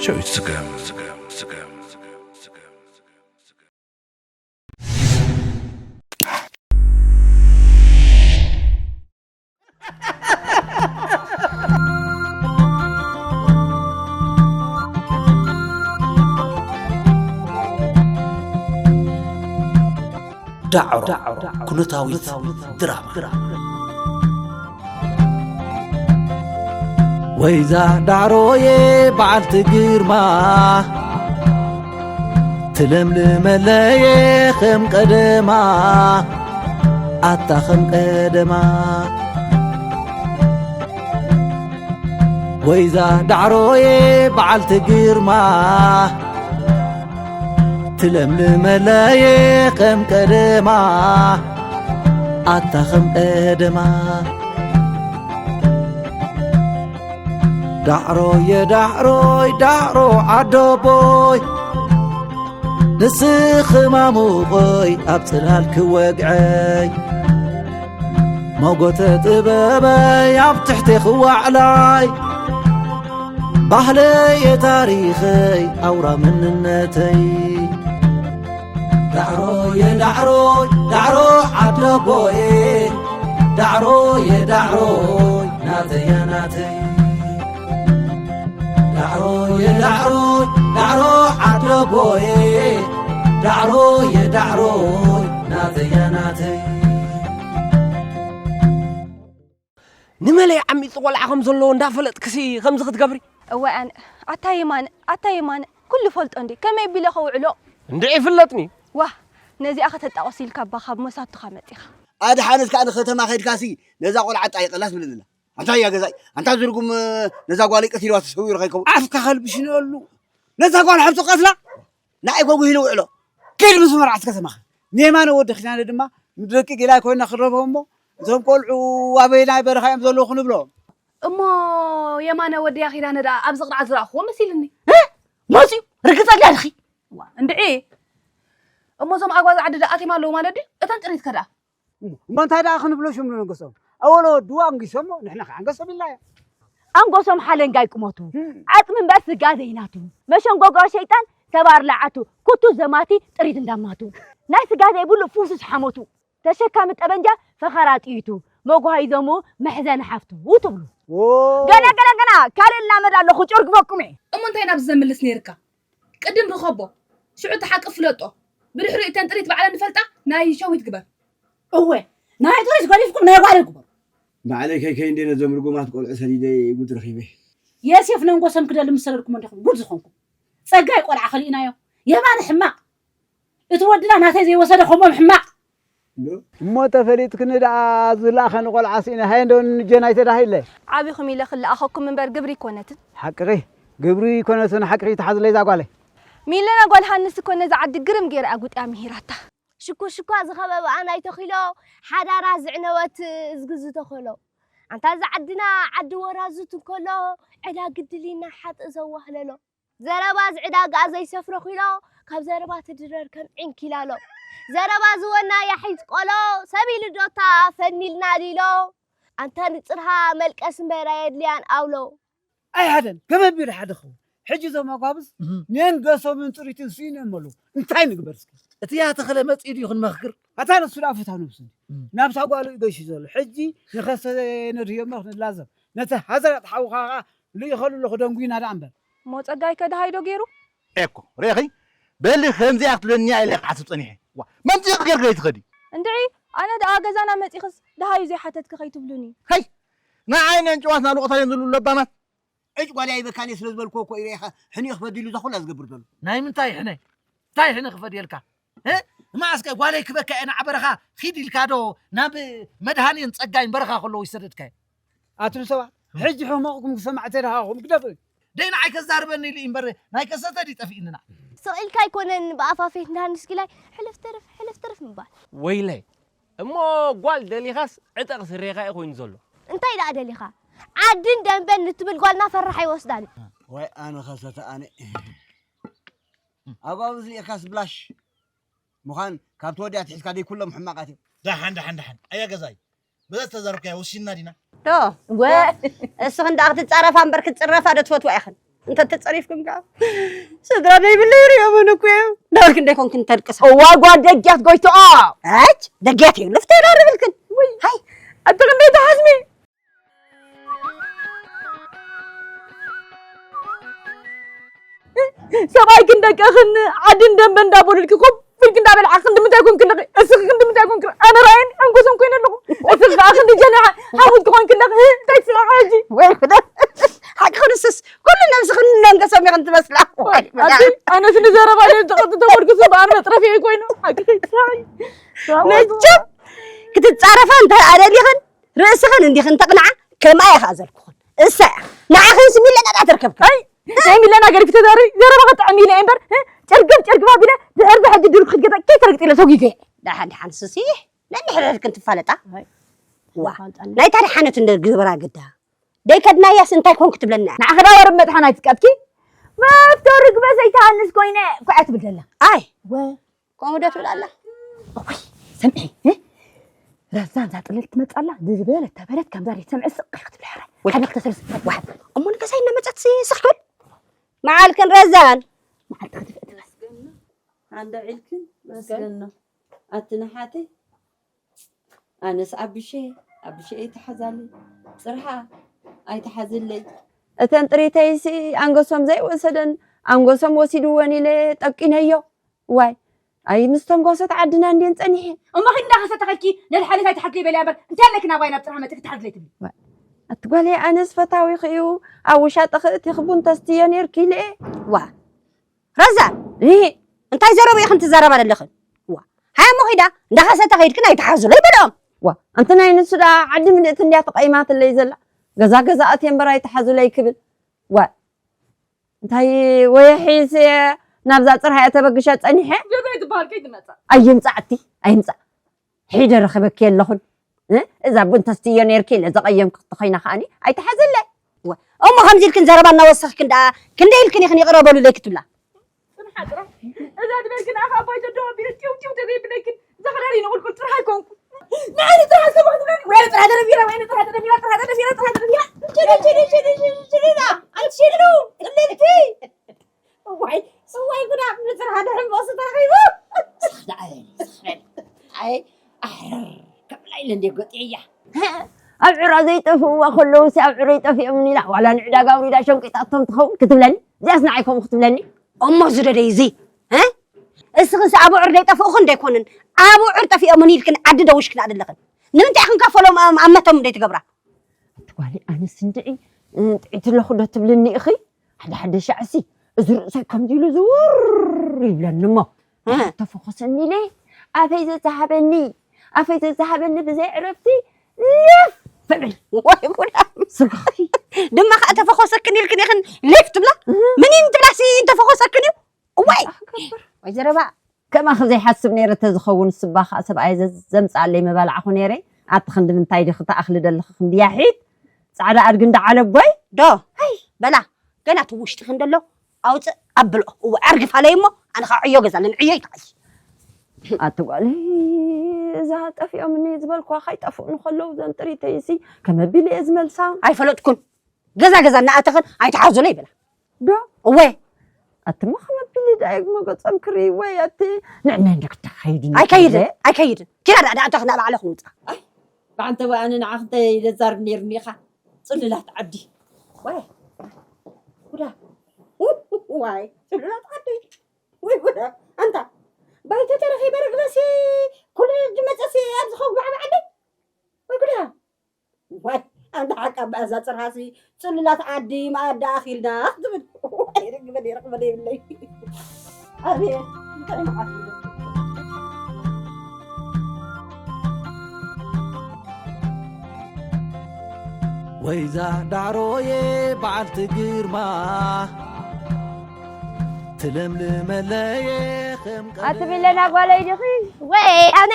ጨዊት ስገም። ዳዕሮ ኩነታዊት ድራማ። ወይዛ ዳዕሮዬ በዓልቲ ግርማ፣ ትለምልመለየ ከም ቀደማ፣ ኣታ ከም ቀደማ። ወይዛ ዳዕሮዬ በዓልቲ ግርማ፣ ትለምልመለየ ከም ቀደማ፣ ኣታ ከም ቀደማ። ዳዕሮየ ዳዕሮይ ዳዕሮ ዓደቦይ፣ ንስኺ ማሙቐይ ኣብ ጽላል ክወግዐይ፣ መጎተ ጥበበይ ኣብ ትሕቲ ክዋዕላይ፣ ባህለየ ታሪኸይ ኣውራ መንነተይ። ዳዕሮየ ዳዕሮይ ዳዕሮ ዓደቦየ፣ ዳዕሮየ ዳዕሮይ ናተያ ናተይ። ዳዕሮየ ዳዕሮይ ዳዕሮ ዓደቦየ፣ ዳዕሮየ ዳዕሮይ ናተያ ናተይ። ንመለይ ዓሚፅ ቆልዓ ከም ዘለዎ እንዳፈለጥክሲ ከምዚ ክትገብሪ? እወ ኣነ፣ ኣታ የማነ፣ ኣታ የማነ፣ ኩሉ ፈልጦ እንዴ፣ ከመይ ቢለ ከውዕሎ? እንድዒ ይፍለጥኒ። ዋህ፣ ነዚኣ ከተጣቕስ ኢልካ እባ ካብ መሳቱኻ መጺኻ። ኣድሓነት ከኣ ንከተማ ከይድካሲ ነዛ ቆልዓ ጣይቐላ ትብለኒ ኣላ። ኣንታ እያ ገዛኢ፣ ኣንታ ዝርጉም ነዛ ጓለይ ቀቲልዋ ተሰዊሩ ከይከውን። ኣፍካ ከልብሽነሉ። ነዛ ጓል ሓብቱ ቀትላ ንዓይ ጎጉ ኢሉ ውዕሎ። ኪድ ምስ መርዓት ከተማኻ። ንየማነ ወዲ ኪዳነ ድማ ንደቂ ጌላይ ኮይና ክረቦ እሞ፣ እዞም ቆልዑ ኣበየናይ በረኻ እዮም ዘለዉ ክንብሎ። እሞ የማነ ወድያ ኪዳነ ደኣ ኣብዚ ቅርዓት ዝረኣኹዎ መሲልኒ። እ? መፅዩ? ርግጸኛ ዲኺ? ዋ፣ እንድዒ። እሞ እዞም ኣጓዛ ዓዲ ደኣ ኣትዮም ኣለዉ ማለት ድዩ? እተን ጥሪት ከ ደኣ? እሞ እንታይ ደኣ ክንብሎ ሽም ንነገሶም? ኣወሎ ወድዋ ኣንጊሶሞ፣ ንሕና ከ ኣንገሶም ኢልናዮ። ኣንጎሶም ሓለንጋይ ቁመቱ፣ ህም። ዓጽሚ እምበር ስጋ ዘይናቱ፣ መሸንጎጎ ሸይጣን ሰባር ለዓቱ፣ ኩቱ ዘማቲ ጥሪት እንዳማቱ፣ ናይ ስጋ ዘይብሉ ፍውሱስ ሓሞቱ፣ ተሸካሚ ጠበንጃ ፈኸራ ጥይቱ፣ መጓሂዞሙ መሕዘኒ ሓፍቱ ትብሉ። ዎ። ገና፣ ገና፣ ገና ካልእ እላመድ ኣለኹ፣ ጨርግፈኩም እየ። እሞ እንታይ ናብዚ ዘምልስ ነይርካ? ቅድም ርኸቦ፣ ሽዑ እቲ ሓቂ ፍለጦ። ብድሕሪኡ እተን ጥሪት ባዕለን ንፈልጣ ናይ ሸዊት ግበር። እወ፣ ናይ ጥሪት ገዲፍኩም ናይ ጓለይ ግበሩ። ባዕለይ ከይከይ እንዴ ነዞም ርጉማት ቆልዑ ሰዲደ ጉድ ረኺበ። የሴፍ ነንጎሶም ክደሊ ምስ ሰደድኩሞ እንዲኹም ጉድ ዝኾንኩም። ጸጋይ ቆልዓ ከሊእናዮ። የማነ ሕማቕ። እቲ ወድና ናተይ ዘይወሰደ ከምኦም ሕማቕ። እሞ ተፈሊጥክኒ ደኣ ዝለኣኸኒ ቆልዓ ስኢነ፣ ሃየ እንዶ ንጀናይ ተዳሂለ። ዓቢኹም ኢለ ክለኣኸኩም እምበር ግብሪ ኣይኮነትን። ሓቅኺ፣ ግብሪ ኣይኮነትን፣ ሓቅኺ ተሓዝለይ እዛ ጓለይ። ሚለና ጓል ሃንስ እኮ ነዛ ዓዲ ግርም ገይራ ኣጉጢያ ምሂራታ። ሽኮ ሽኳ ዝኸበብኣ ናይ ተኺሎ፣ ሓዳራ ዝዕነወት እዝጊ ዝተኸሎ። ኣንታ እዛ ዓድና ዓዲ ወራዙት እንከሎ፣ ዕዳ ግድሊና ሓጥእ ዘዋህለሎ። ዘረባ ዝዕዳግኣ ዘይሰፍሮ ኺሎ፣ ካብ ዘረባ ትድረር ከም ዒንኪላሎ። ዘረባ ዝወና ያሒት ቆሎ፣ ሰብ ኢሉ ዶታ ፈኒልና ሊሎ። ኣንታ ንጽርሃ መልቀስ እምበር ኣየድልያን ኣውሎ። ኣይሓደን፣ ከመይ ኣቢሉ ሓደ ክኸውን? ሕጂ እዞም ኣጓብዝ እህ። ነንገሶምን ጥሪትን ስኢኖም ኣለዉ። እንታይ ንግበር እስኪ? እቲ ያተኸለ መጺኡ ድዩ ክንመኽክር? ኣታ ንሱ ደኣ ፈታው ነብሱ እንዲ። እም። ናብታ ጓሉ እዩ ገይሹ ዘሎ። ሕጂ ንኸሰተ ነድህዮ እሞ ክንላዘብ። ነቲ ሃዘራጥ ሓውኻ ኸኣ ልኢኸሉ ኣለኹ ደንጉይና ደኣ እምበር። እሞ ጸጋይ ከ ደሃይ ዶ ገይሩ? ኤኮ፣ ርኢኺ? በሊ ከምዚኣ ክትብለኒ እያ ኢለ ክሓስብ ጸኒሐ። ዋ፣ መምጺእኺ ጌርኪ ከይትኸዲ። እንድዒ፣ ኣነ ደኣ ገዛና መጺኽስ ደሃዩ ዘይሓተትኪ ከይትብሉኒ። ሀይ፣ ንዓይ ነን ጭዋት ናብ ልቑታየን ዝብሉ ለባማት። ዕጭ ጓል ኣይበካን እየ ስለ ዝበልክዎ እኮ እዩ ኢኻ ሕኒኡ ክፈድየሉ እዛ ኩላ ዝገብር ዘሎ። ናይ ምንታይ ሕነ? እንታይ ሕነ ክፈድየልካ? እ? መዓስከ ጓለይ ክበካ እየ ንዓ በረኻ ኺድ ኢልካ ዶ ናብ መድሃኔን ጸጋይን በረኻ ከለዉ ይሰደድካዮ? ኣቱም ሰባት፣ ሕጂ ሕመቕኩም ክሰማዕ ተደሃኹም ግደፉ። ደይ ንዓይ ከዛርበኒ ኢሉ እዩ እምበር ናይ ከሰተ ድዩ ጠፊእንና? ስቕ ኢልካ ኣይኮነን ብኣፋፌት ንሃንስ ጊላይ ሕልፍ ትርፍ፣ ሕልፍ ትርፍ ምባል። ወይለይ፣ እሞ ጓል ደሊኻስ ዕጠቕ ስሬኻ እዩ ኮይኑ ዘሎ። እንታይ ደኣ ደሊኻ? ዓድን ደንበን ንትብል ጓልና ፈራሕ ኣይወስዳን። ወይ ኣነ ከሰተ ኣነ። ኣጓብዝ ርኢኻስ ብላሽ ምዃን ካብ ተወዲኣ ትሒዝካ ደይ ኩሎም ሕማቓት እዮም። ደሓን፣ ደሓን፣ ደሓን። ኣያ ገዛይ፣ በዛ ዝተዛረብካዮ ወሲንና ዲና? ዶ? ወ-፣ እስኽን ደኣ ክትጻረፋ እምበር ክትጽረፋ ዶ ትፈትዋ ኢኽን? እንተ ተጸሪፍኩም ከኣ ስድራ ዘይብለይ ርእዮምን እኮ እዮም። ዳርክ እንደ ኮንክን ተልቅሳ። እዋ ጓል ደጊያት ጎይትኦ። ኣች ደጊያት እዩ ልፍተ ዳር ብልክን። ወይ ሃይ ኣቲ ክንደይ ተሓዝሚ። ሰብኣይክን ደቀኽን ዓድን ደንበ እንዳበሉልኪ ኮፍ ኢልኪ እንዳበልዓ ክንዲ ምንታይ ኮንኪ ኣለኺ? እስኺ ክንዲ ምንታይ ኮንኪ? ኣነ ራእየን ሓንጎሰን ኮይነ ኣለኹ። እስኺ ከዓ ክንዲ ጀናሓ ሓሙት ክኾንኪ ኣለኺ። እንታይ ትስራሕ ሕጂ? ወይ ጉዳ። ሓቂ ክንስስ ኩሉ ነብስኽን ነንገሶም ኢኽን ትመስላ። ወይ ጉዳ። ኣቲ ኣነስ ንዘረባ ኢለ ተቐጥ ተመርኩሱ በኣር መጥረፊ ኮይኑ ሓቂ ከይትስራሕይ። መቸም ክትጻረፋ እንተ ኣደሊኽን ርእስኽን እንዲኽን ተቕንዓ ከምኣ ኢኻ ዘልኩኽን። እሳ እያ። ንዓኽን ስሚለና ዳ ትርከብካ። ኣይ ናይ ሚለና ገሪፍ ተዛሪ ዘረባ ክጥዕም ኢለ እየ እምበር እ? ጨርግም ጨርግም ኣቢለ ድሕር ብሕጂ ድርብ ክትገዛ ከይተረግጥ ኢለ ሰጊገ። ደሓን ደሓን ስሲ ነንሕድሕድክን ትፋለጣ። ኣይ፣ ዋ ተፋልጣለና። ናይታ ደሓነት እንደ ግብራ ግዳ ደይከድናያስ እንታይ ኮንክ ትብለና? ንዓኺ ዳ ወርብ መጥሓን ኣይትቀትኪ። መፍቶ ርግበ ዘይትሃንስ ኮይነ ኩዐ ትብል ዘላ። ኣይ ወ ከምኡ ዶ ትብል ኣላ? እኩይ ሰምዒ እ? ረዛን ዛጥለል ትመጻላ ዝበለት ተበለት ከምዛ ዘይትሰምዒ ስቕ ክትብላ ሕራይ። ወይ ሓንቲ ክልተ ሰለስተ ዋሕድ። እሞ ንገዛይ እናመጸት ስኽ ክብል መዓልክን ረዛን መዓልቲ ክትፍእ ትበል። ኣንዳ ዒልክን መስገን ነው ኣቲ ንሓተይ ኣነስ ኣቢሸ ኣቢሸ ኣይትሓዛለይ ጽርሓ ኣይትሓዝለይ። እተን ጥሪተይሲ ኣንገሶም ዘይወሰደን ኣንገሶም ወሲድወን ኢለ ጠቂነዮ። ዋይ ኣይ ምስቶም ጓሶት ዓድና እንድየን ጸኒሐ። እሞ ኺድ እንዳኸሰተ ኸድኪ ነድሓነት ኣይትሓዝለይ በልያ እምበር እንታይ ኣለኪ ናባይ ናብ ጥርሓ መጽኪ ትሓዝለይ ትብሊ። ኣቲ ጓለይ ኣነስ ፈታዊኺ እዩ ኣብ ውሻጠ ክእቲኺ ቡን ተስትዮ ነይርኪ ኢለ። ዋ ረዛን እንታይ ዘረባ ኢኽን ትዛረባ ዘለኽን? ዋ ሃያ እሞ ኺዳ እንዳኸሰተ ኸይድክን ኣይትሓዙለይ በልኦም። ዋ ኣንቲ ናይ ንሱ ደኣ ዓዲ ምልእቲ እንድያ ተቐይማትለይ ዘላ። ገዛ ገዛ ኣትየ እምበር ኣይትሓዙለይ ክብል። ዋ እንታይ ወየሒስ ናብዛ ጽርሃ እየ ተበግሸ ጸኒሐ። ገዛ ይትበሃል ከይትመጻ። ኣይምጻዕ እቲ ኣይምጻዕ። ሒደ ረኸበኪ ኣለኹን። እ? እዛ ቡን ተስትዮ ነይርኪ ኢለ ዘቐየምኪ ክትኾይና ከኣኒ ኣይትሓዘለይ። ወ- እሞ ከምዚ ኢልክን ዘረባ እናወሰኽክን ደኣ ክንደይ ኢልክን ኢኽን ይቕረ በሉለይ ክትብላ? ጽንሓ ጥራሕ። እዛ ዝበልክን ኣኻ ኣባይ ተደዋቢረ ቲው ቲው ተዘይብለይክን ዘኽረሪ ንቑልቁል ጥራሕ ኣይኮንኩ። ንዓይኒ ጥራሕ ሰማዕ ትብለኒ። ወይኒ ጥራሕ ተደቢረ፣ ወይኒ ጥራሕ ተደቢረ፣ ጥራሕ ተደቢረ፣ ጥራሕ ተደቢረ። ሽሉ፣ ሽሉ፣ ሽሉ፣ ሽሉ፣ ሽሉ፣ ሽሉ፣ ሽሉ፣ ኣንቲ ሽሉ፣ ጥልልቲ። እዋይ፣ እዋይ ጉዳ፣ ምጽርሃ ድሕሪ መቕሲ ተረኺቡ። ኣይ፣ ኣሕርር፣ ከምላ ኢለ እንደ ጎጤያ። ኣብ ዕራ ዘይጠፍእዋ ከለዉ ሲ ኣብ ዕረይ ጠፊኦምን ኢላ ዋላ ንዕዳጋ ኣውሪዳ ሸንቂጣቶም ትኸውን ክትብለኒ እዚኣስ ንዓይ ከምኡ ክትብለኒ። እሞ ዝደደይ እዚ እ? እስኽንስ ኣብዑር ደይጠፍእኹን ደይኮንን ኣብዑር ጠፊኦምን ኢልክን ዓዲ ደዊሽክን ኣደለኽን ንምንታይ ኢኽን ካፈሎም ኣመቶም ደይትገብራ? ኣቲ ጓለይ ኣነስ እንድዒ ጥዒት ኣለኹ ዶ ትብልኒ ኢኺ? ሓደ ሓደ ሻዕሲ እዚ ርእሰይ ከምዚ ኢሉ ዝውር ይብለኒ እሞ ተፈኾሰኒ ኢለ ኣፈይ ዘዝሃበኒ ኣፈይ ዘዝሃበኒ ብዘይ ዕረፍቲ ልፍ እብል። ወይ ጉዳ። ስጋኺ ድማ ከዓ ተፈኾሰክን ኢልክን ኢኽን ሊፍ ትብላ። ምን ኢን ትብላ ሲ ተፈኾሰክን እዩ። እዋይ። ኣኽብር። ወይ ዘረባ። ከማኺ ዘይሓስብ ነይረ ተዝኸውን ስባ ከዓ ሰብኣየ ዘ- ዘምፅኣለይ መባልዓኹ ነይረ። ኣቲ ክንዲ ምንታይ ዲኺ ተኣኽሊ ደለኺ ክንዲ ያሒት ፃዕዳ ኣድጊ እንዳ ዓለቦይ። ዶ። ኣይ። በላ። ገና እቲ ውሽጢ ክንደሎ ኣውፅእ ኣብልኦ። እወ ኣርግፋለይ እሞ ኣነ ከዓ ዕዮ ገዛለን ዕዮ ይትዓይ። ኣቲ ጓለይ እዛ ጠፊኦምኒ ዝበልኳ ካይጠፍኡኒ ከለዉ ዘን ጥሪተይሲ ከመቢለ እየ ዝመልሳ። ኣይፈለጥኩን። ገዛ ገዛ እናኣተኽን ኣይትሓዙለይ ይብላ። ዶ? እወ። ኣትማ ከመቢሊ ዳይግ መገጾም ክርኢ ወይ ኣቲ ንዕና እንደ ክትኸይድ ኣይከይድን ኣይከይድን። ኪዳ ዳ ዳ ኣተኽና ባዕለ ክንውጻ። ኣይ ባዕንተ ወኣነ ንዓኽ እንታይ ዘዛርብ ነይርኒ ኢኻ ጽልላት ዓዲ። ወይ ጉዳ። ዋይ ጽልላት ዓዲ። ወይ ጉዳ። ኣንታ ባይተ ተረኺበ ርግበሲ ኩሉ ዝመጸሲ ኣብ ዝኸውን ባዕባ ዓዲ። ወይ ጉዳ። ዋይ ኣንታ ሓቃ በዛ ጽርሃሲ ጽሉላት ዓዲ መኣዲ ኣኺልና ክትብል። ዋይ ርግበ ነይረ ክበለ የብለይ። ኣቤት እንታይ መዓት እዩ። ወይዛ ዳዕሮየ በዓልቲ ግርማ ትለምልመለየ ከም ኣቲ ሚለና ጓለይ ዲኺ? ወይ ኣነ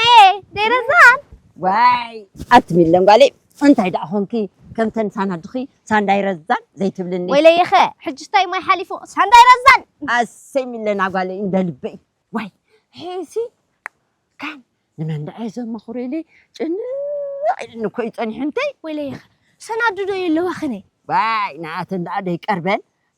ዘይረዛን ዋይ ኣቲ ሚለን ጓለይ እንታይ ደኣ ኾንኪ ከምተን ሳናድኺ ሳንዳይ ረዛን ዘይትብልኒ ወይለይኸ ሕጅስታይ ማይ ሓሊፉ ሳንዳይ ረዛን ኣሰይ ሚለና ጓለይ እንደ ልበይ ዋይ ሄሲ ካን ንመን ደኣ ዘመኽሩ ኢሊ ጭንቕ ኢልኒ እኮ እዩ ጸኒሑ እንተይ ወይለይኸ ሰናዱ ዶ የለዋኽነ ዋይ ንኣተን ደኣ ደይቀርበን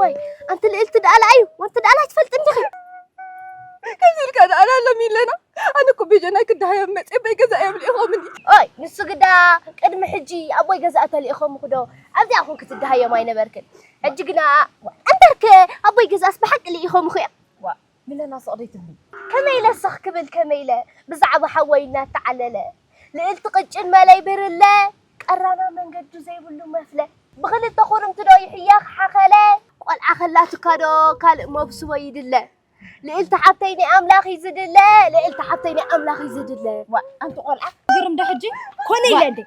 ዋይ ኣንቲ ልእልቲ ደኣ ለኣዩ ወንቲ ደኣ ላይትፈልጥ እንዲኺ ከምዚ ኢልካ ደኣ ላሎም ኢለና ኣነ እኮ ቤጀናይ ክደሃዮም መፅእ በይ ገዛ እዮም ልኢኾምኒ ኦይ ንሱ ግዳ ቅድሚ ሕጂ ኣቦይ ገዛ ተልኢኾምኹ ዶ ኣብዚኣ ኹን ክትደሃዮም ኣይነበርክን ሕጂ ግና እምበርከ ኣቦይ ገዛስ ብሓቂ ልኢኾምኹ እዮም ዋ ሚለና ስቕ ደይትብሊ ከመይ ኢለ ስኽ ክብል ከመይ ኢለ ብዛዕባ ሓወይ እናተዓለለ ልእልቲ ቅጭን መለይ ብርለ ቀራና መንገዱ ዘይብሉ መፍለ ብኽልተ ኹርምቲ ዶ ይሕየኽ ሓኸለ ቆልዓ ኸላትካ ዶ ካልእ መብስቦ ይድለ ልእልቲ ሓብተይ ናይ ኣምላኽ እዩ ዝድለ ልእልቲ ሓብተይ ናይ ኣምላኽ እዩ ዝድለ ዋ ኣንቲ ቆልዓ ግርም ዶ ሕጂ ኮነ ኢለ እንዴ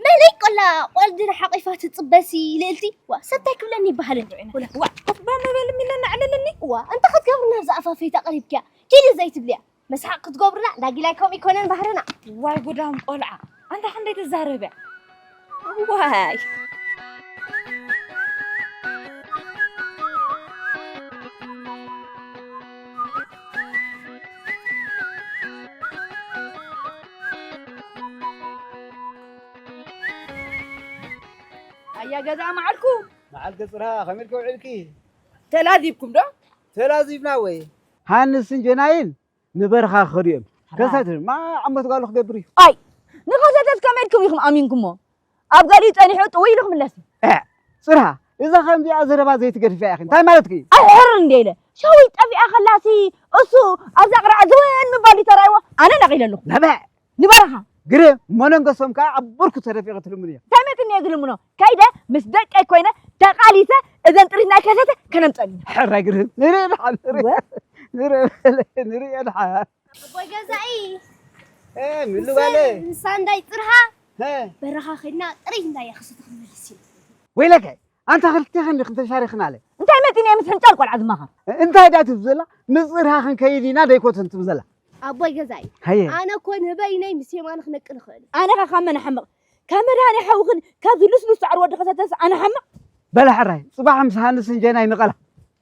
መለይ ቆላ ቆልዲ ሓቂፋ ትፅበሲ ልእልቲ ዋ ሰብታይ ክብለኒ ይበሃል እንዶ ኢና ዋ ኮፍ በል መበል ሚለና ዕለለኒ ዋ እንተ ክትገብርና ኣብዛ ኣፋፈይታ ቀሪብኪያ ኪዲ ዘይትብልያ መስሓቕ ክትገብሩና ዳጊላይ ከምኡ ይኮነን ባህርና ዋይ ጉዳም ቆልዓ ኣንታ ክንደይ ትዛረብ እያ ዋይ ኣያ ገዛ መዓልኩ መዓል ገፅራ ከመልከ ውዕልኪ ተላዚብኩም ዶ ተላዚብና ወይ ሃንስን ጀናይን ንበረኻ ክኸዱ እዮም። ከሳት ማ ዓመት ጓሉ ክገብር እዩ። ኣይ ንኸሰተት ከመይ ኢልኩም ኢኹም ኣሚንኩሞ? ኣብ ገሊኡ ጸኒሑ ጥውይ ኢሉ ክምለስ እዩ። እ፣ ጽርሃ እዛ ከምዚኣ ዘረባ ዘይትገድፍያ ኢኺ። እንታይ ማለትኪ እዩ? ኣይ ሕር እንደ ኢለ ሸዊት ጠፊኣ ከላሲ እሱ ኣብዛ ቅርዓ ዝወን ምባል ይተራይዎ ኣነ ነቒለ ኣለኹ። ለበ ንበረኻ ግርም መነንገሶም ከዓ ኣብ ብርኩ ተደፊቑ ትልምኑ እዮም። እንታይ መትኒ እየ ዝልምኖ? ከይደ ምስ ደቀይ ኮይነ ተቓሊሰ እዘን ጥሪት ናይ ከሰተ ከነምፀን ኢና። ሕራይ ግርም ንርኢ ደሓን ንርኢ ወ- ንርኢ ንርኢ ደሓን ኣቦይ ገዛኢ እ፣ ምሉ ባለ ንሳ እንዳይ ፅርሃ እ፣ በረኻ ከድና ጥሪት እንዳየ ክስተ ክንመልስ እዩ። ወይለከ ኣንታ ክልቴ ክንዲ ክንተሻሪኽና ኣለ እንታይ መፂኒ ምስ ሕንጫል ቆልዓ ዝማኸር እንታይ ዳ ትብ ዘላ ምፅርሃ ክንከይድ ኢና ደይኮትን ትብ ዘላ ኣቦይ ገዛኢ ሃየ ኣነ እኮ ንበይነይ ምስ የማነ ክነቅል እኽእል ኣነ ኸ ካብ መን ሓምቕ ካብ መድሃኒ ሓውኽን ካብዚ ልስሉስ ፃዕሪ ወዲ ከሰተስ ኣነ ሓምቕ በላ ሕራይ ፅባሕ ምስ ሃንስን ጀናይ ንቐላ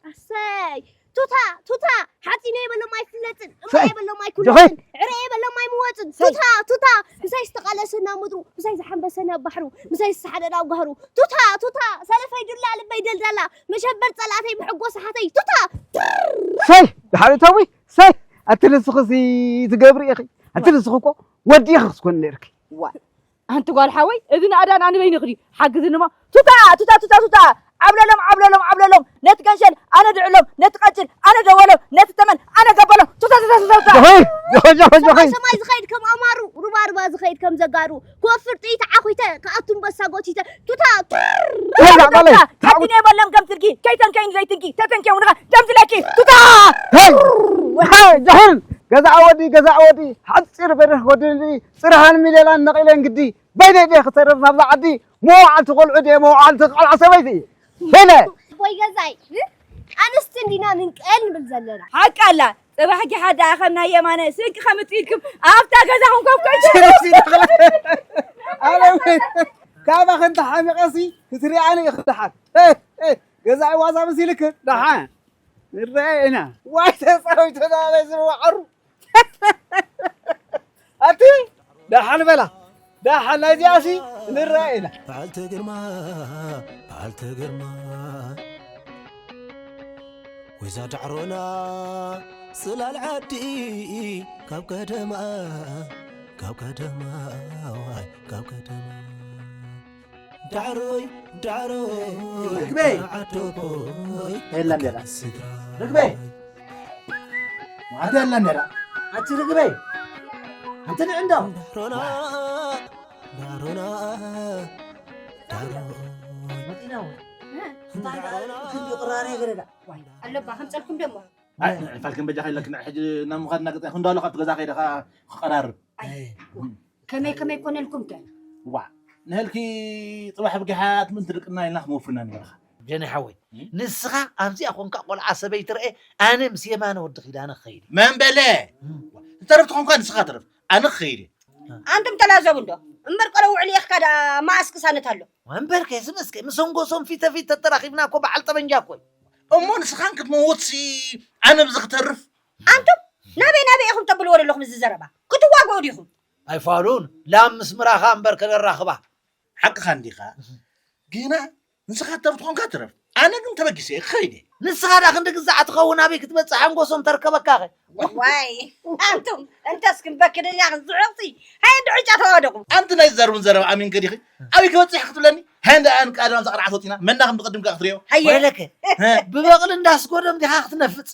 ኣሰይ ቱታ ቱታ ሓፂነ የበሎም ኣይፍለጥን እምባ ጆኸይ! የበሎም ጆኸይ! ኣይኩለጥን ዕረ የበሎም ኣይምወፅን ቱታ ቱታ ምሳይ ዝተቃለሰና ምድሩ ምሳይ ዝሓንበሰና ባሕሩ ምሳይ ዝሰሓደና ጋህሩ ቱታ ቱታ ሰለፈይ ዱላ ልበይ ደልዳላ መሸበር ፀላእተይ መሐጎሲ ሓተይ ቱታ ሰይ ድሓሪ ተዊ ሰይ ኣቲ ንስኽሲ ትገብሪ ኢኺ ኣቲ ንስኽ እኮ ወዲ ኢኺ ክትኮን ነርኪ ዋ ኣንቲ ጓል ሓወይ እዚ ንኣዳን ኣንበይ ንኽዲ ሓግዝኒ እሞ ቱታ ቱታ ቱታ ቱታ ዓብለሎም ዓብለሎም ዓብለሎም ነቲ ገንሸል ኣነ ድዕሎም ነቲ ቀጭል ኣነ ደወሎም ነቲ ተመን ኣነ ገበሎም ቱታ ቱታ ቱታ ቱታ ጆኸይ ጆኸይ ጆኸይ ጆኸይ ሰማይ ዝኸይድ ከም ኣማሩ ሩባ ሩባ ዝኸይድ ከም ዘጋሩ ክወፍር ጥይት ዓኺተ ክኣቱ ኣንበሳ ጎቲተ ቱታ ቱር ሄይ ዛዕባለይ ሓዲነ በሎም ከም ትልኪ ከይተንከይኒ ዘይትንኪ ተተንከይ ውንኻ ደምዝለኪ ቱታ ሄይ ሄይ ጆኸይ ገዛ ወዲ ገዛ ወዲ ሓፂር በርህ ወዲ ጽርሃን ሚሌላን ነቒለን ግዲ በይነይ ድየ ክተርፍ ናብዛ ዓዲ መዋዕልቲ ቆልዑ ድየ መዋዕልቲ ቆልዓ ሰበይቲ በይነ ኣቦይ ገዛይ ኣንስቲ እንዲና ንንቀል ንብል ዘለና ሓቂ ኣላ ፅባሕ ጊሓ ደኣ ከም ናይ የማነ ስንቂ ከምፅእ ኢልኩም ኣብታ ገዛኹም ኮፍ ኮይንኩም ኣነ ካባኺ እንተሓሚቐሲ ክትሪኣኒ ኢኺ ደሓን ገዛኢ ዋዛ መሲልክ ደሓን ንረአ ኢና ዋይ ተፃዊቱ ናበይ ዝወዓሩ ኣቲ ደሓን በላ ደሓን ናይዚኣሲ ንረአ ኢና በዓልቲ ግርማ በዓልቲ ግርማ ወይዛ ዳዕሮና ጽላል ዓዲ ካብ ቀደማ ካብ ቀደማ ዋይ ካብ ቀደማ ዳዕሮይ ዳዕሮይ ርግበይ! ዓዶቦይ የለን ደራ። ስድራ ርግበይ! ማዕዶ የለን ደራ። ኣቲ ርግበይ! ኣንቲ ንዕንዶ! ዳዕሮና ዳዕሮና ዳዕሮይ መጢና ወይ? እንታይ ደኣ ክንዲ ቅራሬ ገረዳ? ኣለባ ከምፀልኩም ደሞ ፋልክን በጃ ከይለክን ሕጂ ናብ ምኻድ እናገጠ ክንዶ ኣለካ ኣብቲ ገዛ ከይደ ከዓ ክቀራርብ ከመይ ከመይ ኮነልኩም ከ ዋ ንህልኪ ፅባሕ ብጊሓት ምእንቲ ድቅና ኢልና ክመፍርና ንበረኻ ጀኒ ሓወይ ንስኻ ኣብዚኣ ኮንካ ቆልዓ ሰበይቲ ርአ ኣነ ምስ የማነ ወዲ ኪዳነ ክኸይድ መን በለ ዝተረፍ ትኾንካ ንስኻ ተረፍ ኣነ ክኸይድ ኣንቱም ተላዘቡ እንዶ እምበር ቀለ ውዕል የኽካ ደኣ ማኣስ ቅሳነት ኣሎ ወንበር ከይዚ መስከ ምስ ንጎሶም ፊተ ፊት ተተራኺብና እኮ በዓል ጠበንጃ እኮ እሞ ንስኻን ክትመውትሲ ኣነ ብዚ ክተርፍ ኣንቱም ናበይ ናበይ ኢኹም ተብልዎ ዘለኹም እዚ ዘረባ ክትዋግኡ ዲኹም ኣይፋሉን ላም ምስ ምራኻ እምበር ከነራኽባ ሓቅኻ እንዲኻ ግና ንስኻ ተርፍ ትኾንካ ትረፍ ኣነ ግን ተበጊሰ እየ ክኸይድ እየ። ንስኻ ዳ ክንዲ ግዛዕ ትኸውን ኣበይ ክትበጽሕ ኣንጎሶም ተርከበካ ኸ? ዋይ፣ ኣንቱም እንተስ ክንበክደኛ ክንስዕቕሲ፣ ሃየ ድዕጫ ተዋደቑ። ኣንቲ ናይ ዝዛርቡን ዘረባ ኣሚን ከዲኺ ኣበይ ክበጽሕ ክትብለኒ? ሃየ እንዳ ኣን ቃደም ዛቕርዓት ወጺና መና ከም ትቕድም ከኣ ክትሪኦ። ሃየ ወይለከ ብበቕሊ እንዳስጎደም ዲኻ ክትነፍጽ?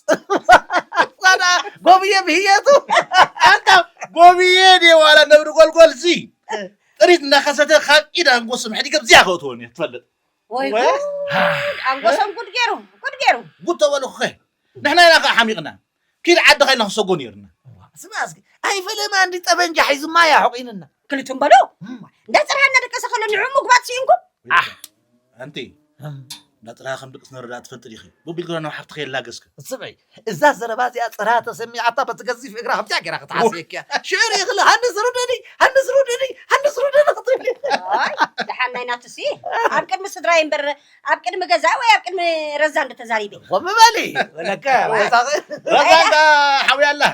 ኳዳ ጎብየ ብህየቱ ኣንታ ጎብየ ድየ ዋላ ነብሪ ጎልጎል ሲ ጥሪት እንዳኸሰተ ካብ ኢድ ኣንጎሶም ሕዲገ ብዚያ ከእትወኒ ትፈልጥ። ወይ ወይ። ጉድ! ኣንጎሶም ጉድ ገይሩ፣ ጉድ ገይሩ። ጉድ ተበልኹኸ ንሕና ኢና ከዓ ሓሚቕና ኪድ ዓድኻ ኢልና ክሰጎ ነይርና። ስማ እስኪ ኣይፈለማ እንዲ ጠበንጃ ሒዙማ እያ ሑቂንና። ክልቱም በሉ። እንዳ ፅርሃ እናደቀሰ ከሎ ንዑ ምግባት ስኢንኩም። ኣሕ ኣንቲ እንዳ ፅርሃ ከም ድቅስ ነረዳ ትፈልጥ ዲኺ? ቡቢል ጎና ናብ ሓፍትኸ የላገስክ። ስበይ እዛ ዘረባ እዚኣ ፅርሃ ተሰሚዓታ በቲ ገዚፍ እግራ ከምዚኣ ገይራ ክትሓስየኪያ። ሽዑ ርኢኽለ ሃንስ ሩደኒ ሃንስ ሩደኒ ሃንስ ሩደኒ ክትብል። ኣይ ደሓን ናይ ናትሲ ኣብ ቅድሚ ስድራይ እምበር ኣብ ቅድሚ ገዛ ወይ ኣብ ቅድሚ ረዛ እንደ ተዛሪበ። ቆም በሊ ወለከ ወሳኺ ረዛ እንዳ ሓውያ ኣላ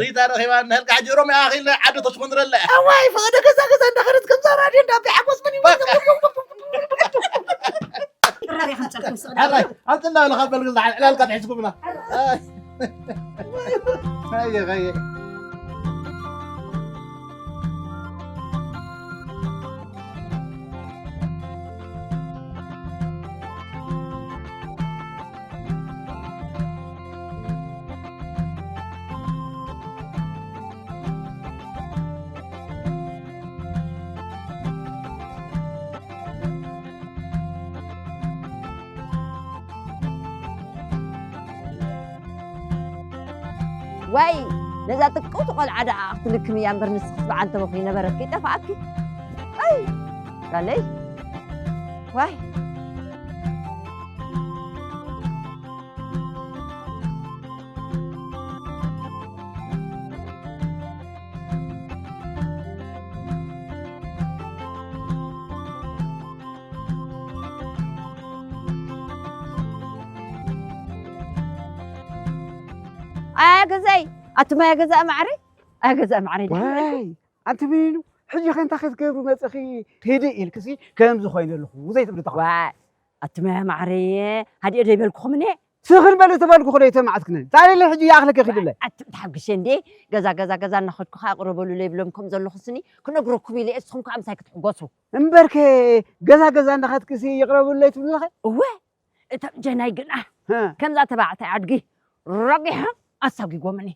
ሪታ ረኺባ ንህልካ ሕጂ ሮም ኣኺል ዓዲ ተሽኮንድረለ። ኣዋይ ፈቐደ ገዛ ገዛ እንዳኸደት ከምዛ ራድዮ እንዳቢ ሓጎስ ምን ይወጣ። ቅራር ይኸምፀልኩም ስቕ ዳባ። ኣራይ ኣብትና ለኻበል ግዛ ዕላልካ ትሒዝኩምና። ኣየ ኣየ ዋይ ነዛ ጥቅውቲ ቆልዓ ደኣ ክትልክም እያ እምበር ንስኽስ በዓል ተበኹ ይነበረኪ ይጠፍኣኪ። ኣይ ጋለይ ዋይ ኣያ ገዛይ ኣቱም ኣያ ገዛ ማዕረይ ኣያ ገዛ ማዕረይ ደሓን ዋይ ኣንቲ ሚኑ ሕጂ ከ እንታይ ክትገብሩ መፅእኺ ሂዲ ኢልክሲ ከምዚ ኮይነ ኣለኹ ዘይትብሊ ተኾ ዋይ ኣቱም ኣያ ማዕረየ ሃዲኦ ደይበልኩኹምኒ ስኽን በሊ ተባልኩ ክደ ይተማዓትክነ ዛሬ ሕጂ ይኣኽለከ ኪድለ ኣቱም ተሓግሸ እንዴ ገዛ ገዛ ገዛ እናኸድኩ ከዓ ቅረበሉ ለይብሎም ከም ዘለኹ ስኒ ክነግረኩም ኢለ እስኹም ከዓ ምሳይ ክትሕጎሱ እምበርከ ገዛ ገዛ እናኸድክሲ ይቕረብለይ ትብልለኸ እወ እቶም ጀናይ ግና ከምዛ ተባዕታይ ኣድጊ ረጊሖም ኣሳጒጎምኒ።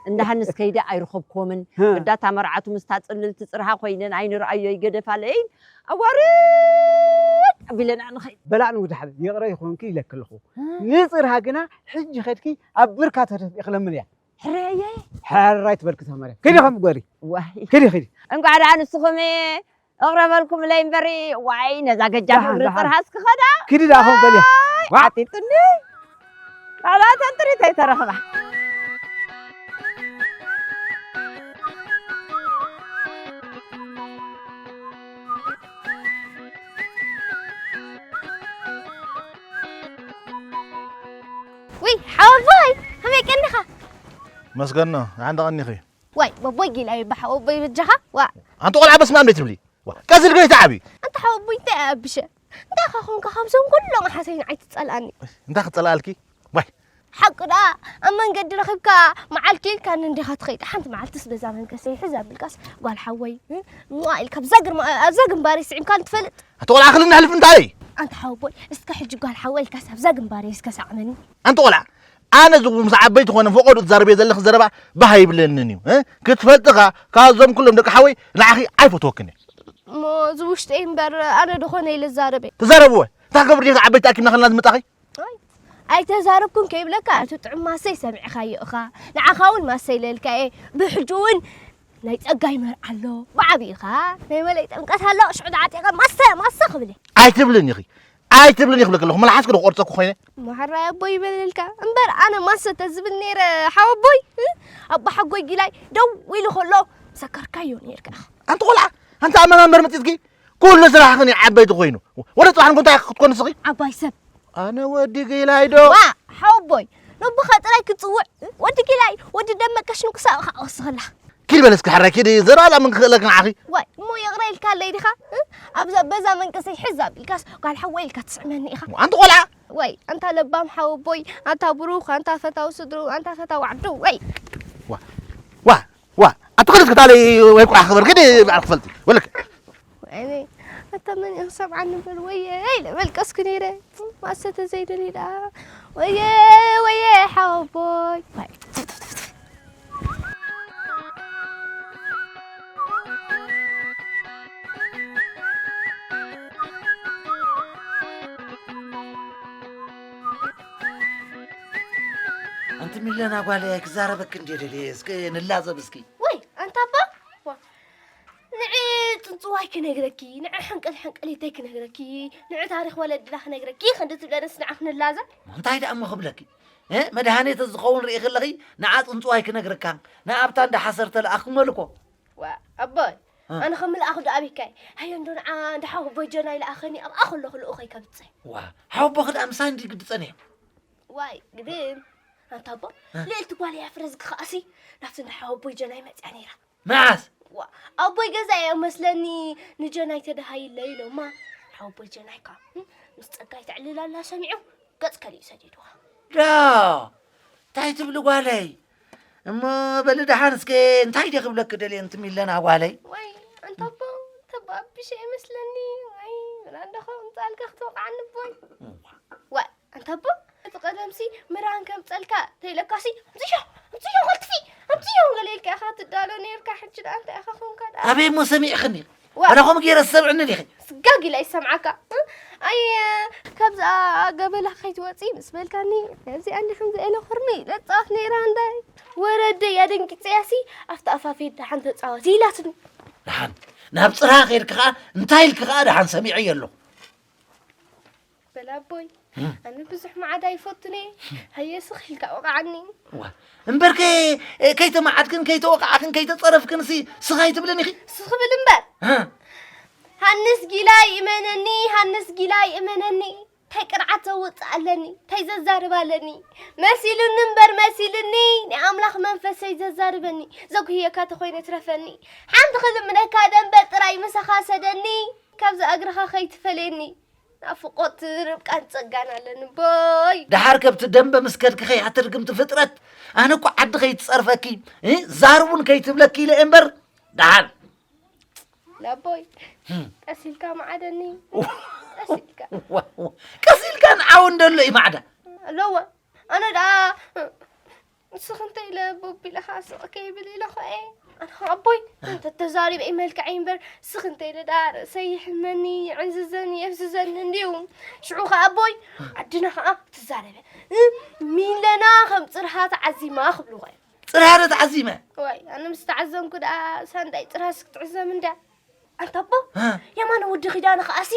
እንዳ ሃንስ ከይደ ኣይረኸብኩዎምን። ግዳታ መርዓቱ ምስታ ጽልልቲ ጽርሃ ኮይነን ኣይንርኣዮ ይገደፋለይን ኣዋርድ ኣቢለና ንኸይድ። በላዕ ንጉድ ሓቢብ ይቕረ ይኾንኪ ኢለኪ ኣለኹ። ንጽርሃ ግና ሕጂ ኸድኪ ኣብ ብርካ ተደፊእኺ ለምንያ። ሕረየ ሕራይ ትበልኪ ተመረ ክዲ ከም ጎሪ ዋይ ክዲ ክዲ እንቋዕ ደኣ ንስኹም እቕረበልኩምለይ እምበሪ ዋይ ነዛ ገጃፍ እግሪ ጥርሃስ ክኸዳ ክዲ ደኣ ከም በልያ ዋይ ዓጢጥኒ ቃላተን ጥሪት ኣይተረኽባ ውይ ሓወቦይ ከመይ ቀኒኻ መስገኖ ደሓን ዶ ቀኒኺ ዋይ ቦቦይ ጊላ ይበሓ ቦቦይ በጃኻ ዋ ኣንቲ ቆልዓ በስመ ኣብ ትብሊ ቀስ ኢልኪ ተዓቢ ኣንቲ ሓወቦይ እንታይ ኣብሸ እንታይ ኻ ኾንካ ካብዞም ኩሎም ሓሰይን ኣይትጸልኣኒ እንታይ ክጸልኣልኪ ዋይ ሓቂ ደኣ ኣብ መንገዲ ረኺብካ መዓልቲ ኢልካኒ እንዲኻ ትኸይድ ሓንቲ መዓልትስ በዛ መንከሰይ ሕዝ ኣቢልካስ ጓል ሓወይ ሟ ኢልካ ኣብዛ ግንባረይ ስዒምካኒ ትፈልጥ ኣቲ ቆልዓ ክልን ሕልፍ እንታይ ኣንታ ሓወቦይ እስከ ሕጂ ጓል ሓወይ ኢልካስ ኣብዛ ግንባረይ እስከ ሳዕመኒ ኣንቲ ቆልዓ ኣነ እዚ ምስ ዓበይቲ ኮነ ፈቆዶ ትዛረብዮ ዘለኺ ዘረባ ባህ ኣይብለንን እዩ እ? ክትፈልጥኻ ካብዞም ኩሎም ደቂ ሓወይ ንዓኺ ኣይፈትወክን እየ እሞ እዚ ውሽጠይ እምበር ኣነ ዶ ኮነ ኢለ ዝዛረበ ተዛረብወ እንታይ ክገብር ዲኺ ዓበይቲ ኣኪብና ከለና ዝመጣኺ ኣይ ኣይተዛረብኩን ከይብለካ እቲ ጥዑም ማሰይ ሰሚዕኻዮ እኻ ንዓኻ እውን ማሰይ ለልካ እየ ብሕጂ እውን ናይ ጸጋይ መርዓ ኣሎ ብዓብይኻ ናይ መለይ ጥምቀት ኣሎ ሽዑ ደዓጢቐ ማሰ ማሰ ክብል እየ ኣይትብልን ኢኺ ኣይትብልን ኢኺ ብለክ ኣለኹ መልሓስኪ ዶ ክቆርፀኩ ኮይነ ማሕራይ ኣቦይ ይበለልካ እምበር ኣነ ማሰ ተዝብል ነይረ ሓወቦይ ኣቦ ሓጎይ ጊላይ ደው ኢሉ ከሎ ሰከርካዮ ነይርካ ኢኻ ኣንቲ ቆልዓ ኣንቲ ኣመናንበር መፂፅኪ ኩሉ ስራሕኽን እዩ ዓበይቲ ኮይኑ ወደ ፅባሕ ንጎንታ ክትኮን ንስኺ ዓባይ ሰብ ኣነ ወዲ ጊላይ ዶ ዋ ሓወቦይ ነቦኻ ጥራይ ክትፅውዕ ወዲ ጊላይ ወዲ ደመቀሽ ንቅሳ ኢኻ ወስኸላ ኪድ በል እስኪ ሓራይ ኪድ ዘረባ ምን ክኽእለክ ንዓኺ። ዋይ እሞ ይቕረ ኢልካ ኣለይ ዲኻ? እ? ኣብዛ በዛ መንቀሰይ ሕዝ ኣቢልካስ ጓል ሓወይ ኢልካ ትስዕመኒ ኢኻ። ኣንቲ ቆልዓ ወይ ኣንታ ለባም ሓወቦይ፣ ኣንታ ብሩኽ፣ ኣንታ ፈታዊ ስድሩ፣ ኣንታ ፈታዊ ዓዱ ወይ ዋ ዋ ኣቲ ክልት ክታለይ ወይ ቁዓ ክበር ክድ በዓል ክፈልቲ ወለክ ወይኔ ኣታ መን እዩ ክሰምዓኒ እምበር ወየ ኢለ መልቀስኩ ነይረ። ማሰተ ዘይደሊ ደኣ ወየ ወየ ሓወቦይ። ኣንቲ ሚለና ጓለይ ክዛረበኪ እንዴ ደልየ እስከ ንላዘብ እስኪ። ወይ ኣንታ ኣባ ዋ፣ ንዒ ጽንጽዋይ ክነግረኪ፣ ንዒ ሕንቅል ሕንቅሊተይ ክነግረኪ፣ ንዒ ታሪኽ ወለድና ክነግረኪ፣ ክንዲ ትብለንስ ንዓ ክንላዘብ። እንታይ ደኣ እሞ ክብለኪ? እ መድሃኔት ዝኸውን ርኢ ከለኺ ንዓ ጽንጽዋይ ክነግረካ፣ ንኣብታ እንዳ ሓሰር ተለኣኽኩ መልኮ። ዋ ኣቦይ፣ እ። ኣነ ከም ምልኣኹ ዶ ኣቢካይ? ሃየ እንዶ ንዓ እንዳ ሓወቦይ ጀናይ ለኣኸኒ ኣብኣ ከለኹ ልኡኸይ ከብጽሕ። ዋ ሓወቦኺ ደኣ ምሳይ እንዲ ግዲ ጸኒሑ። ዋይ ግድም ኣንታ ኣቦ፣ እ። ልእልቲ ጓል እያ ፍረዝጊ ከኣሲ ናብቲ እንዳ ሓወቦይ ጀናይ መጽያ ነይራ። መዓስ? ዋ ኣቦይ ገዛ እያ መስለኒ ንጀናይ ተደሃይለ ኢሎማ። ሓወቦይ ጀናይ ከ ምስ ጸጋይ ተዕልል ኣላ ሰሚዑ ገጽ ከሊኡ ሰዲድዋ። ዳ እንታይ ትብሊ ጓለይ? እሞ በሊ ደሓን እስከ እንታይ ድየ ክብለኪ ደልየ እንቲ ሚለና ጓለይ? ወይ ኣንታ ኣቦ ተባብሸ ይመስለኒ። ወይ ምናንደኸ ምጻልካ ክትወቕዓኒ ኣቦይ። ዋ ኣንታ ኣቦ እቲ ቀደምሲ ምራን ከምጸልካ ተይለካሲ ኣምጽዮ ኣምጽዮ ከልትፊ ኣምጽዮ ገለ ኢልካ ኢኻ ትዳሎ ነይርካ። ሕጂ ደኣ እንታይ ኢኻ ኮንካ ደኣ? ኣበይ እሞ ሰሚዕኽኒ? ዋ። ኣነ ከምኡ ገይረ ዝሰምዕኒ ዲኺ? ስጋግ ኢላ ይሰምዓካ። እ? ኣየ ካብዛ ገበላ ከይትወጺ ምስ በልካኒ ነዚ ኣንዲ ከምዚ ኢለ ኩርሚ ለጻወት ነይራ እንዳይ ወረደይ ኣደንጊጸያሲ ኣብቲ ኣፋፌ ደሓን ተጻወት ኢላትኒ። ደሓን ናብ ጽርሃ ከይድኪ ከኣ እንታይ ኢልኪ ከኣ ደሓን ሰሚዐዮ ኣለኹ። በል ኣቦይ ኣነ ብዙሕ ማዕዳ ይፈቱን እየ። ሃየ ስኽ ኢልካ ወቕዓኒ። ዋ እምበርከ ከይተማዓድክን ከይተወቕዓክን ከይተጸረፍክንሲ ስኽ ኣይትብልን ኢኺ። ስኽ ብል እምበር። ሃንስ ጊላይ እመነኒ፣ ሃንስ ጊላይ እመነኒ። ታይ ቅርዓት ዘውፅእ ኣለኒ፣ ታይ ዘዛርብ ኣለኒ። መሲሉኒ እምበር መሲልኒ፣ ናይ ኣምላኽ መንፈሰይ ዘዛርበኒ። ዘጉህየካ ተኾይነ ትረፈኒ። ሓንቲ ክልምነካ ደንበ ጥራይ ምሳኻ ሰደኒ። ካብዛ እግርኻ ከይትፈለየኒ። ናፍቆት ርብቃን ጸጋን ኣለኒ ቦይ። ደሓር ከብቲ ደንበ ምስ ከድኪ ከይኣትርግምቲ ፍጥረት ኣነ እኮ ዓዲ ከይትጸርፈኪ እ ዛር እውን ከይትብለኪ ኢለ እየ እምበር ደሓር ላቦይ ቀሲልካ መዓደኒ ቀሲልካ ቀሲልካ ንዓው እንደሎ እዩ ማዕዳ ኣለዎ ኣነ ደኣ ንስኺ እንተ ኢለ ቦቢለ ኸዓ ስቕ ከይብል ኢለ ኸኣ ኣነ ኸዓ ኣቦይ እንተተዛሪበ መልክዐይ እምበር ስኺ እንተ ኢለ ደኣ ርእሰይ ይሕመኒ ይዕንዝዘኒ የፍዝዘኒ እንድዩ። ሽዑ ኸዓ ኣቦይ ዓድና ኸዓ ትዛረበ ሚለና ከም ጽርሃ ተዓዚማ ክብልዎ እዮም። ጽርሃ ዶ ተዓዚመ? ዋይ ኣነ ምስ ተዓዘምኩ ደኣ ሳንዳይ ጽርሃስ ክትዕዘም እንድያ። ኣንታ ኣቦ የማነ ወዲ ኪዳነ ከኣሲ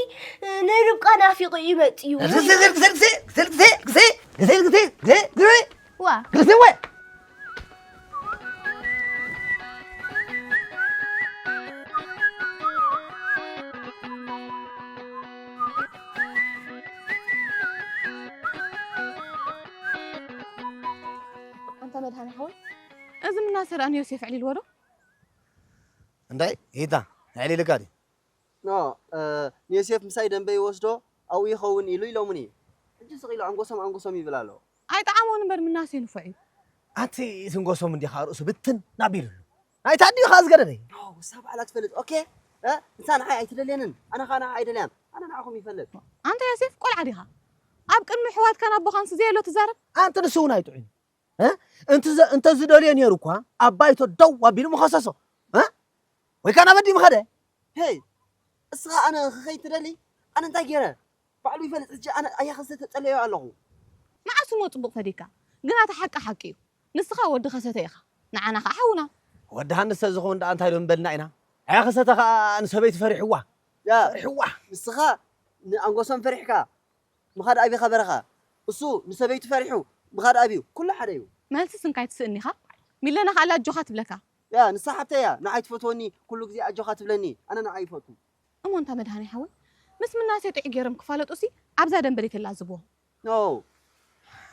ንርብቃ ናፊቑ እዩ መጺኡ። ግዜ ግዜ ግዜ ግዜ ግዜ ግዜ ግዜ ግዜ ግዜ ግዜ ግዜ ግዜ ዋ ግዜ ወይ ኣንታ መድሃኒ ሓወይ እዚ ምናሰ ደኣ ንዮሴፍ ኣዕሊልዎ ዶ? እንታይ ሂታ ኣዕሊልካ ድዩ? ኖ ንዮሴፍ ምሳይ ደንበ ይወስዶ ኣብኡ ይኸውን ኢሉ ኢሎሙኒ። ሕጂ ስቕ ኢሉ ኣንጎሶም ኣንጎሶም ይብል ኣሎ። ኣይጠዓሞን እምበር ምናሴ ንፉዕ እዩ። ኣቲ ትንጎሶም እንዲኻ ርእሱ ብትን ኣቢሉሉ ናይታ ኣዲኡ ኸዓ ዝገደደ እዩ። ኖ እሳ ባዕላ ትፈልጥ ኦኬ። ንሳ ንዓይ ኣይትደልየንን ኣነ ኸዓ ንዓ ኣይደልያን። ኣነ ንዓኹም ይፈልጥ። ኣንታ ዮሴፍ ቆልዓ ዲኻ? ኣብ ቅድሚ ኣሕዋትካን ኣቦኻንስ ዘየሎ ትዛረብ? ኣንቲ ንሱ እውን ኣይጥዑይን እንተዝደልዮ ነይሩ እኳ ኣብ ባይቶ ደው ኣቢሉ ምኸሰሶ ወይ ከዓ ናብ ኣዲኡ ምኸደ። ሄይ እስኻ ኣነ ክኸይድ ትደሊ? ኣነ እንታይ ገይረ? ባዕሉ ይፈልጥ ሕጂ ኣነ ኣያኸሰተ ጸለዮ ኣለኹ። መዓስ እሞ ጽቡቕ ፈዲካ? ግና እቲ ሓቂ ሓቂ እዩ። ንስኻ ወዲ ከሰተ ኢኻ። ንዓና ኸዓ ሓውና። ወዲ ሃንስ ተዝኸውን ደኣ እንታይ ዶ ምበልና ኢና? ኣያኸሰተ ኸዓ ንሰበይቱ ፈሪሕዋ። ያ ፈሪሕዋ። ንስኻ ንኣንጎሶም ፈሪሕካ። ምኻድ ኣቢኻ በረኻ እሱ ንሰበይቱ ፈሪሑ ምኻድ ኣብዩ ኩሉ ሓደ እዩ። መልስስ እንካይ ትስእን ኢኻ ሚለና ከኣላ ኣጆኻ ትብለካ። ያ ንሳ ሓብተይ እያ ንዓይ ትፈትወኒ ኩሉ ግዜ ኣጆኻ ትብለኒ ኣነ ንዓይ ይፈቱ። እሞ እንታ መድሃኔ ሓወይ ምስ ምናሴ ጥዑይ ገይሮም ክፋለጡሲ ኣብዛ ደንበ ደይተላዝብዎም። No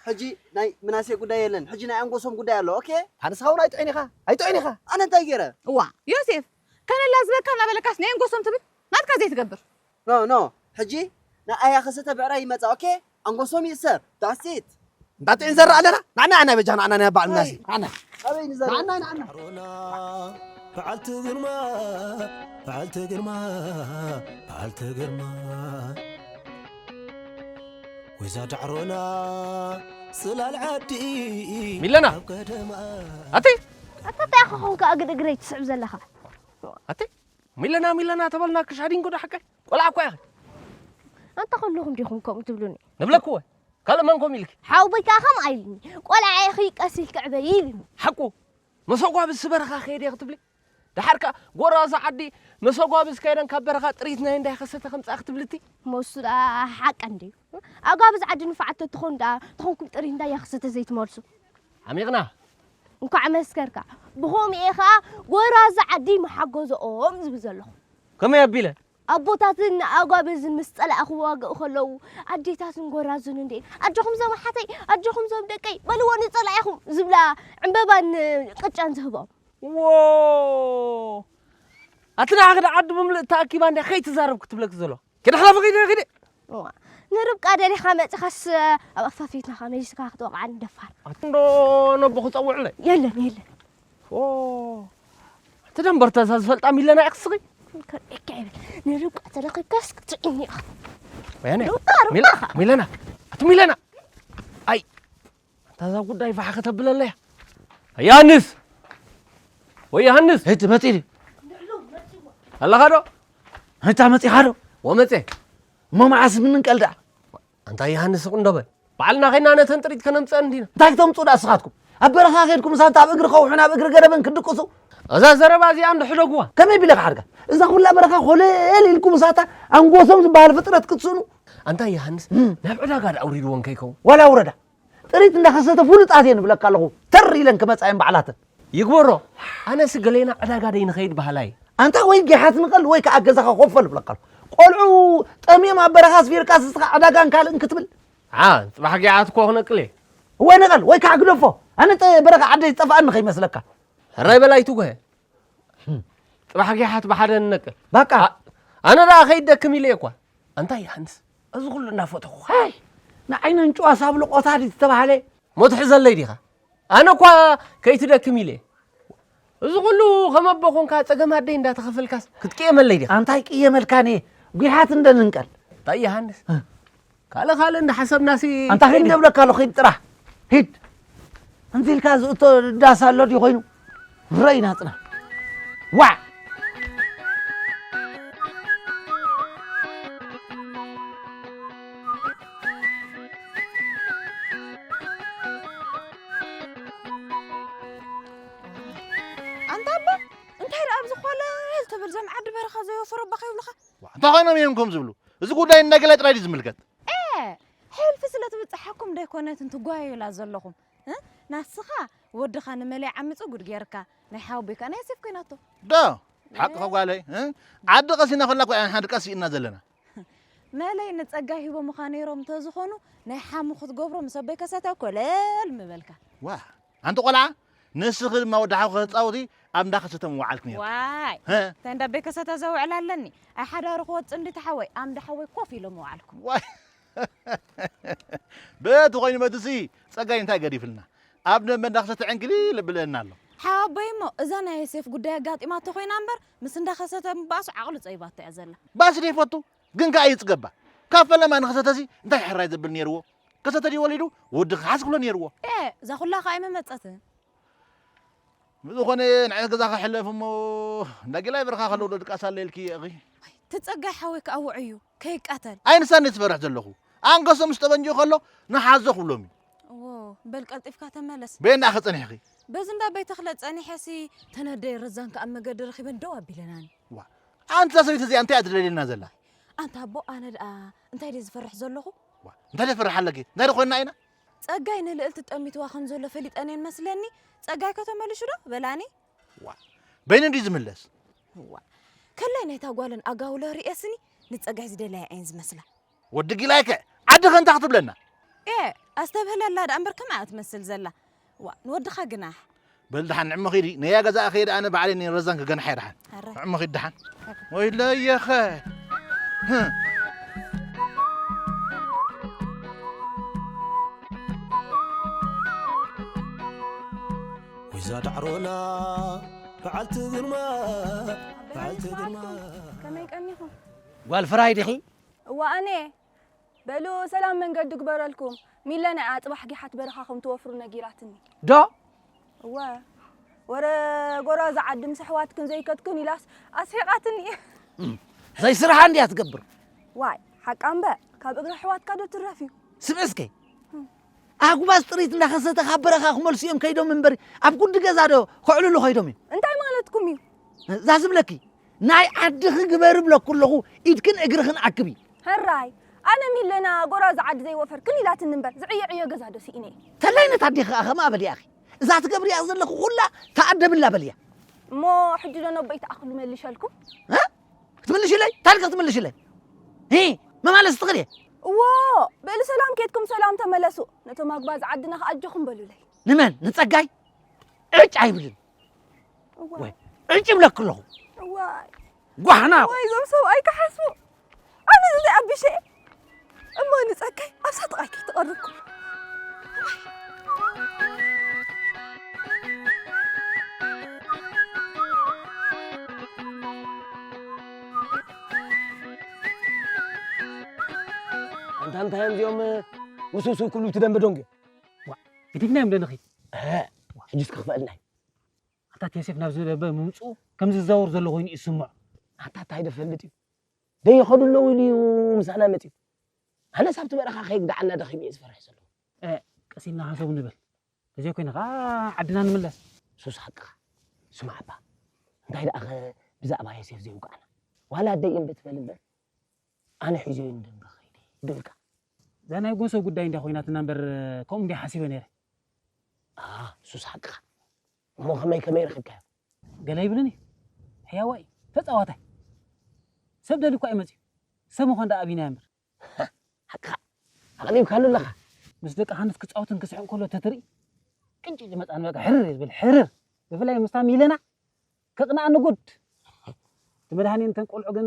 ሕጂ ናይ ምናሴ ጉዳይ የለን። ሕጂ ናይ ኣንጎሶም ጉዳይ ኣሎ። ኦኬ? ኣነስ ኻውን ኣይጥዕን ኢኻ። ኣይጥዕን ኢኻ። ኣነ እንታይ ገይረ? እዋ ዮሴፍ፣ ከነላ ዝበካ እናበለካስ ናይ ኣንጎሶም ትብል ናትካ ዘይትገብር። ኖ ኖ። ሕጂ ንኣያ ከሰተ ብዕራይ ይመጻ። ኦኬ? ኣንጎሶም ይእሰር። That's it። እንዳጥዕን ዘራ ኣለና። ናና ኣና በጃ ናና ናይ ባል ምናሴ። ናና። ኣበይ ንዘራ? ናና ናና። ዳዕሮና በዓልቲ ግርማ በዓልቲ ግርማ በዓልቲ ግርማ ወይዛ ዳዕሮና ጽላል ዓዲ ሚለና! ኣብ ቀደማ ኣቲ ኣታ እንታይ ኢኻ ኾንካ እግድ እግረይ ትስዕብ ዘለኻ? ኣቲ ሚለና ሚለና ተበልና ክሻዲን ጉዳ ሓቀ ቆልዓ እኮ ኢኺ ኣንታ ከለኹም ዲኹም ከምኡ ትብሉኒ? ንብለክዎ ካልእ መን ኮም ኢልኪ ሓውበይ ከዓ ከምኣ ኢሉኒ። ቆልዓ ኢኺ ቀስ ኢልኪ ዕበይ ኢሉኒ። ሓቁ መሰጓ ብስ በረኻ ከየደ ክትብሊ ደሓር ከኣ ጎራዛ ዓዲ መሰጓ ብስ ከይደን ካብ በረኻ ጥሪት ናይ እንዳይ ከሰተ ከምጻእ ክትብልቲ መሱ ደኣ ሓቂ እንድዩ። ኣጓብዝ ዓዲ ንፉዓት ተትኾኑ ደኣ ተኾንኩም ጥሪት እንዳይ ከሰተ ዘይትመልሱ። ዓሚቕና እንኳዕ መስከርካ። ብኸምኡ እየ ኸኣ ጎራዛ ዓዲ መሓገዝኦም ዝብል ዘለኹ። ከመይ ኣቢለ ኣቦታትን ኣጓብዝን ምስ ጸላእኽዎ ዋግእ ከለዉ ኣዴታትን ጎራዙን እንዴ ኣጆኹም ዞም ሓተይ ኣጆኹም ዞም ደቀይ በልዎ ንጸላኢኹም ዝብላ ዕምበባን ቅጫን ዝህቦም። ዎ ኣቲ ንዓ ክደ ዓዲ ብምልእ ተኣኪባ እንደ ከይትዛረብ ክትብለክ ዘሎ ክደ ሓላፊ ከይደ ከይደ እዋ፣ ንርብቃ ደሊኻ መጺኻስ ኣብ ኣፋፊትና ኻ መሊስካ ክትወቕዓኒ ደፋር። እንዶ ነቦ ክጸውዕለይ የለን የለን። ኦ እቲ ደንበርታ እዛ ዝፈልጣ ሚለና ኢኽስኺ ከርእየካ ይብል ንርብቃ ተረኺብካስ ክትስዕኒ ኢኻ። ወያነ ርብቃ ርብቃ ሚለ- ኻ ሚለና ኣቲ ሚለና ኣይ ኣታ እዛ ጉዳይ ፋሕ ከተብለለያ ዮሃንስ ወይ ዮሃንስ ሄድ መጺ ድዩ? ኣለኻ ዶ ሄታ መጺኻ ዶ? ወመፀ እሞ መዓስ ምንንቀል ደኣ? ኣንታ ዮሃንስ ቁንዶ በል ባዕልና ኸይና ነተን ጥሪት ከነምፀአን እንዲና እንታይ ክተምፁ ደኣ እስኻትኩም? ኣብ በረኻ ከድኩም እሳንታ ኣብ እግሪ ከውሑን ኣብ እግሪ ገረበን ክድቅሱ እዛ ዘረባ እዚኣ እንዶ ሕደግዋ ከመይ ቢለ ክሓድጋ? እዛ ኩላ በረኻ ኮለል ኢልኩም እሳታ ኣንጎሶም ዝበሃል ፍጥረት ክትስእኑ ኣንታ ዮሃንስ ናብ ዕዳጋ ደኣ ኣውሪድዎን ከይከውን ዋላ ውረዳ ጥሪት እንዳኸሰተ ፍሉጣት እየ ንብለካ ኣለኹ። ተር ኢለን ክመፃ እየን ባዕላተን። ይግበሮ ኣነስ ገሌና ዕዳጋ ደይ ንኸይድ ባህላይ ኣንታ ወይ ጊሓት ንቐል ወይ ከዓ ገዛኻ ኮፈል ብለካ ኣለኹ። ቆልዑ ጠምዮም ኣብ በረኻ ኣስፊርካ ስስኻ ዕዳጋን ካልእን ክትብል ዓ ፅባሕ ጊሓት እኮ ክነቅል እየ እወ ንቐል ወይ ከዓ ግደፎ። ኣነ ጠ- በረኻ ዓደይ ዝጠፍኣኒ ከይመስለካ። ሕራይ በላይ ትጉሀ ፅባሕ ጊሓት ብሓደ ንነቅል በቃ ኣነ ደኣ ከይደክም ኢለ እኳ ኣንታ ዮሃንስ እዚ ኩሉ እናፈተኹ ንዓይነን ጭዋ ሳብሎ ቆታዲ ዝተባህለ ሞ ትሕዘለይ ዲኻ ኣነ እኳ ከይትደክም ኢለ እዚ ኩሉ ከመቦ ኮንካ ፀገም ኣደይ እንዳተኸፈልካስ ክትቅየመለይ ዲኻ ኣንታይ ቅየመልካኒ? ጒሓት እንደ ንንቀል እንታይ ዮሃንስ ካልእ ካልእ እንዳሓሰብናሲ ኣንታ ኺድ ነብለካ ኣሎ ኺድ ጥራሕ ሂድ እንዚልካ ዝእቶ ዳስ ኣሎ ድዩ ኮይኑ ረይ ናፅና ዋዕ ኣንታ ኣቦ እንታይ ደኣ ኣብዚ ኾለል ትብል ዘም ዓዲ በረኻ ዘይወፈሩ ኣባ ከይብሉኻ እንታይ ኮይኖም እዮም ከም ዝብሉ እዚ ጉዳይ ንነገለ ጥራይ ድዩ ዝምልከት ሕልፊ ስለ ትብጽሓኩም ደይኮነትን ትጓየዩላ ዘለኹም እ? ናስኻ ወድኻ ንመለይ ዓሚጹ ጉድ ጌርካ ናይ ሓወቦይካ ናይ ሴፍ ኮይናቶ ዶ ሓቅኻ ጓለይ እ? ዓዲ ቀሲና ኮላ እኮ ኢና ሓዲ ቀስ ኢልና ዘለና መለይ ንጸጋይ ሂቦምኻ ነይሮም እንተዝኾኑ ናይ ሓሙ ክትገብሮ ምስ ኣቦይ ከሰተ ኮለል ምበልካ ዋ ኣንቲ ቆልዓ ንስኺ ድማ ወዲ ሓው ከተጻውቲ ኣብ እንዳ ከሰተ ምውዓልክ ነይሩ ዋይ እ? እንታይ እንዳ ኣቦይ ከሰተ ዘውዕል ኣለኒ ኣይ ሓዳሩ ክወጽእ እንዲ ተሓወይ ኣምዳ ሓወይ ኮፍ ኢሎም ምውዓልኩም ዋይ በቲ ኮይኑ በትሲ ጸጋይ እንታይ ገዲፍልና ኣብ ደንበ እንዳክሰተ ዕንክሊ ልብለና ኣሎ ሓወቦይ እሞ እዛ ናይ ዮሴፍ ጉዳይ ኣጋጢማቶ ኮይና እምበር ምስ እንዳኸሰተ ምባእሱ ዓቕሉ ጸይባቶ እያ ዘላ ባስ ደይፈቱ ግን ከኣ ይጽገባ ካብ ፈለማ ንክሰተሲ እንታይ ሕራይ ዘብል ነይርዎ ከሰተ ድዩ ወሊዱ ወዲ ክሓስ ክብሎ ነይርዎ ኤ እዛ ኩላ ከኣ ኣይመመጸትን ብዝኾነ ንዓይ ገዛ ክሕለፍ እሞ እንዳጌላይ በርኻ ከለዉ ዶ ድቃስ ኣለልኪ ኢኺ ትጸጋይ ሓወይ ከኣ ውዑይ እዩ ከይቃተል ኣይ ንሳኒ ዝፈርሕ ዘለኹ ኣንገሶ ምስ ጠበንጅኡ ከሎ ንሓዞ ክብሎም እዩ እዎ በል ቀልጢፍካ ተመለስ በየንዳ ክጸኒሕኺ በዚ እንዳ ቤት ተኽለ ጸኒሐሲ ተነደይ ረዛን ከኣ መገዲ ረኺበን ደው ኣቢለናኒ ኣንቲ እዛ ሰበይቲ እዚኣ እንታይ እያ ትደልየልና ዘላ ኣንታ ኣቦ ኣነ ደኣ እንታይ ድየ ዝፈርሕ ዘለኹ እንታይ ደፈርሕ ኣለኪ እንታይ ደኾንና ኢና ጸጋይ ንልእልቲ ጠሚትዋ ከም ዘሎ ፈሊጠን እየን መስለኒ ጸጋይ ከተመልሹ ዶ በላኒ በይኑ እንዲ ዝምለስ ከላይ ናይታ ጓልን ኣጋውለ ርእየስኒ ንጸጋይ ዝደለያ እየን ዝመስላ ወዲ ጊላይከ ዓድኸ እንታይ ክትብለና ኤ ኣስተብህለላ ደኣ እምበር ከምኣ እያ ትመስል ዘላ። ዋ ንወድኻ ግናሕ። በል ደሓን ንዕሞ ኺዲ፣ ነያ ገዛእ ኸይደ ኣነ ባዕለይ ነረዛን ክገንሓ እየ ደሓን። ኣረ። ንዕሞ ኺዲ ደሓን። ወይለየኸ። ህም። ወይዛ ዳዕሮና በዓልቲ ግርማ፣ በዓልቲ ግርማ። ከመይ ቀኒኹም? ጓል ፍራይ ዲኺ? እዋ ኣነ። በሉ ሰላም መንገዲ ግበረልኩም። ሚለና እያ ጽባሕ ጊሓት በረኻ ከም ትወፍሩ ነጊራትኒ። ዶ? እወ። ወረ ጎራዙ ዓዲ ምስ ኣሕዋትክን ዘይከድክን ኢላስ ኣስሒቓትኒ። እም፣ ዘይስራሓ እንድያ ትገብር። ዋይ፣ ሓቃ እምበር፣ ካብ እግሪ ኣሕዋትካ ዶ ትረፍ እዩ? ስምዒ እስከ። ኣጉባዝ ጥሪት እንዳኸሰተ ካብ በረኻ ክመልሱ እዮም ከይዶም እምበር፣ ኣብ ጉንዲ ገዛ ዶ ከዕልሉ ከይዶም እዮም? እንታይ ማለትኩም እዩ? እዛ ዝብለኪ፣ ናይ ዓድኺ ግበሪ ብለኩ ኣለኹ፣ ኢድክን እግርኽን ኣክቢ። ሕራይ፣ ኣነ ሚለና ጎራዙ ዓዲ ዘይወፈርክን ኢላትኒ እምበር፣ ዝዕዮ ዕዮ ገዛ ዶ ስኢነ እየ? ተላይነት ኣዴኺ ከኣ ከምኣ በልያኺ። እዛ ትገብርያ ዘለኹ ኩላ ተኣደብላ በልያ። እሞ ሕጂ ዶ ነቦይ ተኣኽሉ መልሸልኩም? እ? ክትምልሽለይ? እንታይ ኢልኪ ክትምልሽለይ? ሂ፣ መማለሲ ትኽእሊ እየ። እዎ፣ በሉ ሰላም ኬድኩም ሰላም ተመለሱ። ነቶም ኣጉባዝ ዓድና ከኣ ኣጆኹም በሉለይ። ንመን? ንጸጋይ? ዕጭ ኣይብልን። እዋ። ወይ፣ ዕጭ ይብለኪ ኣለኹ። እዋይ። ጓሕና። ወይ፣ እዞም ሰብኣይ ክሓስቡ። ኣነ እዚ ኣቢሸ እሞ ንጸጋይ ኣብ ሳጥቓይ ከይትቐርብኩም። ኣንታ እንታይ እዮም እዚኦም፣ ውስውስው ክብሉ እቲ ደንበ ዶንግ? ዋ፣ ግዲፍናዮም ዶ ንኺድ? እህ፣ ሕጅስ ክኽፈልና እዩ። ኣታ ዮሴፍ ናብዚ ደንበ ምምፅኡ ከም ዝዛወር ዘሎ ኮይኑ እዩ ዝስምዖ። ኣታ እንታይ ደፈልጥ እዩ? ደይኸዱ ኣለዉ ኢሉ እዩ ምሳና መፅዩ። ኣነስ ኣብቲ በረኻ ከይግድዓና ደኺሙ እየ ዝፈርሕ ዘለኹ። እ፣ ቀስ ኢልና ሓንሳብ ንበል። ተዘይኮይኑ ኸዓ ዓድና ንምለስ። ሱስ ሓቅኻ። ስማዕ እባ፣ እንታይ ደኣ ኸ ብዛዕባ ዮሴፍ ዘይውጋዕና? ዋላ ኣደይ እምቢ ትበል እምበር፣ ኣነ ሒዘዮ ንደንበ ኸይደ ይብልካ። እዛ ናይ ጎንሶ ጉዳይ እንድያ ኮይናትና እምበር፣ ከምኡ እንድየ ሓሲበ ነይረ። ኣሃ፣ ሱስ ሓቅኻ። እሞ ከመይ ከመይ ረኺብካዮ? ገለ ይብልን እዩ። ሕያዋይ እዩ። ተጻዋታይ። ሰብ ደልዩ እኳ እዩ መጺኡ። ሰብ ምዃን ደኣ ኣብይናዮ እምበር። ሓቅኻ። ኣቕሊብካሉ ኣለኻ። ምስ ደቂ ሃንስ ክጻወትን ክስሕቕን ከሎ ተትርኢ፣ ቅንጭጭ ይመጽኣኒ በቃ ሕርር እየ ዝብል፣ ሕርር። ብፍላይ ምስታ ሚለና ከቕንኣኒ ጉድ። እቲ መድሃኔ እንተን ቆልዑ ግን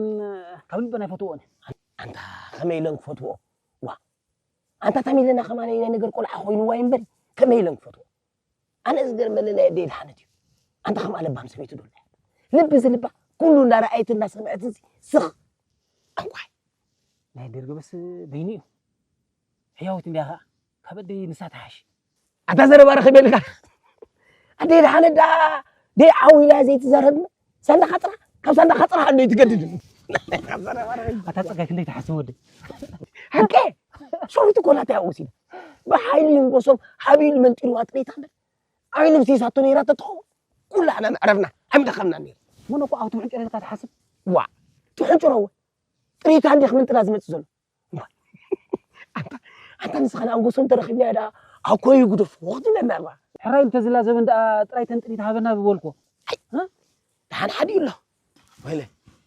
ካብ ልበን ኣይፈትዎን እየ። ኣንታ ከመይ ኢለን ክፈትዎ? ዋ። ኣንታ እታ ሚለና ከማን ናይ ነገር ቆልዓ ኮይንዋ እዩ እምበር ከመይ ኢለን ክፈትዎ? ኣነ ዝገርመኒ ናይ ኣደይ ድሓነት እዩ። ኣንታ ከምኣ ለባም ሰበይቲ ዶ ኣላ? ልቢ ዝልባ ኩሉ እንዳረኣየት እንዳሰምዐት እዚ ስኽ። ኣንኳይ። ናይ ደርጊ በስ በይኑ እዩ። ሕያዊት እንድያ ኸዓ ካብ ኣደይ ንሳ ትሓሽ። ኣታ ዘረባ ረኺበልካ። ኣደይ ድሓነት ደኣ ደይ ዓው ኢላ ዘይትዛረብ። ሳንዳኻ ጥራሕ፣ ካብ ሳንዳኻ ጥራሕ ኣሎ ይትገድድ። ኣታ ጸጋይ ክንደይ ትሓስብ ወደይ። ሓቂ። ሸዊት እኮ ናታ ያወሲድ። ብሓይሊ ይንጎሶም ሓቢሉ መንጢሉ ኣጥሪታ እምበር። ዓይኑ ብሲሳቶ ነይራ ተትኸውን። ኩላህና መዕረፍና፣ ኣይምደኸምና ነይሩ። ምን እኮ ኣብ ትምሕንጭረልካ ትሓስብ? ዋ፣ ትሕንጭሮ እወ። ጥሪታ እንዲኽ ምንጥላ ዝመጽእ ዘሎ። ኣንታ፣ ኣንታ ንስኻ ንኣንጎሶም ተረኺብናዮ ደኣ፣ ኣኮይ ግደፎ ክትብለና እባ። ሕራይ እንተዝላዘበን ደኣ ጥራይ ተንጥሪት ሃበና ዝበልኮ። ኣይ፣ እ? ደሓን ሓዲኡ ኣሎ። ወይለ፣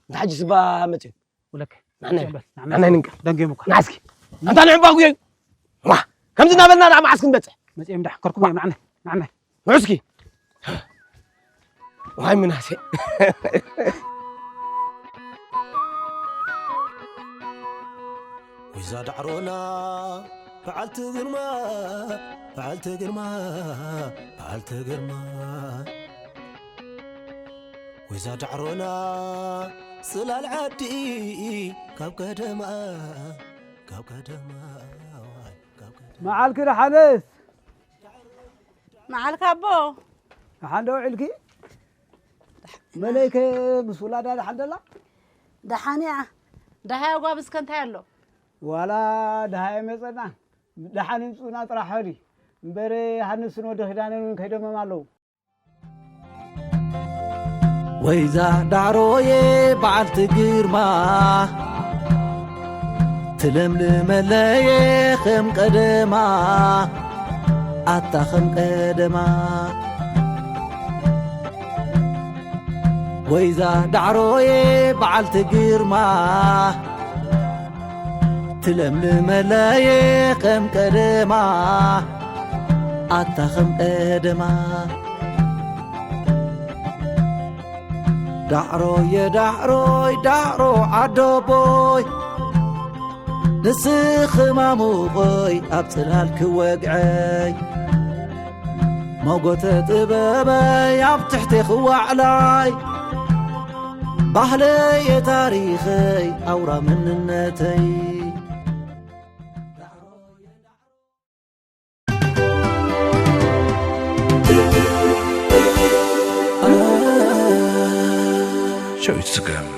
እንተ ሕጂ ስባ መጽዩ። ውለከ። ናዕናይ፣ ናዕናይ በል፣ ናዕናይ። ናዕናይ ንንቀል። ደንገዮም እኳ። ናስኪ። ኣንታ ንዕባ ጉየዩ። ዋ፣ ከምዚ እናበልና ደኣ መዓስ ክንበጽሕ? መጽዮም ደሓን ከርኩሞ እዮም፣ ናዕናይ፣ ናዕናይ። ንዑ እስኪ። ዋይ ምናሴ። ወይዛ ዳዕሮና በዓልቲ ግርማ፣ በዓልቲ ግርማ፣ በዓልቲ ግርማ። ወይዛ ዳዕሮና ጽላል ዓዲ ካብ ቀደማ፣ ካብ ቀደማ፣ ካብ ቀደማ። መዓልኪ ደሓንስ? መዓልካ ኣቦ። ደሓን ዶ ውዒልኪ? መለይከ ምስ ውላዳ ደሓን ደላ? ደሓን እያ። ደሃይ ኣጓብዝከ እንታይ ኣሎ? ዋላ ደሃይ መጸና። ደሓን ይምጹና ጥራሕ ሕዲ። እምበር ሃንስን ወዲ ኪዳነን እውን ከይደሞም ኣለዉ። ወይዛ ዳዕሮየ በዓልቲ ግርማ፣ ትለምልመለየ ከም ቀደማ፣ ኣታ ከም ቀደማ። ወይዛ ዳዕሮየ በዓልቲ ግርማ፣ ትለምልመለየ ከም ቀደማ ኣታ ከም ቀደማ ዳዕሮየ ዳዕሮይ ዳዕሮ ዓደቦይ ንስኺ ማሙቐይ ኣብ ጽላል ክወግዐይ ሞጎተ ጥበበይ ኣብ ትሕቲ ክዋዕላይ ባህለየ ታሪኸይ ኣውራ መንነተይ ሸዊት ስገም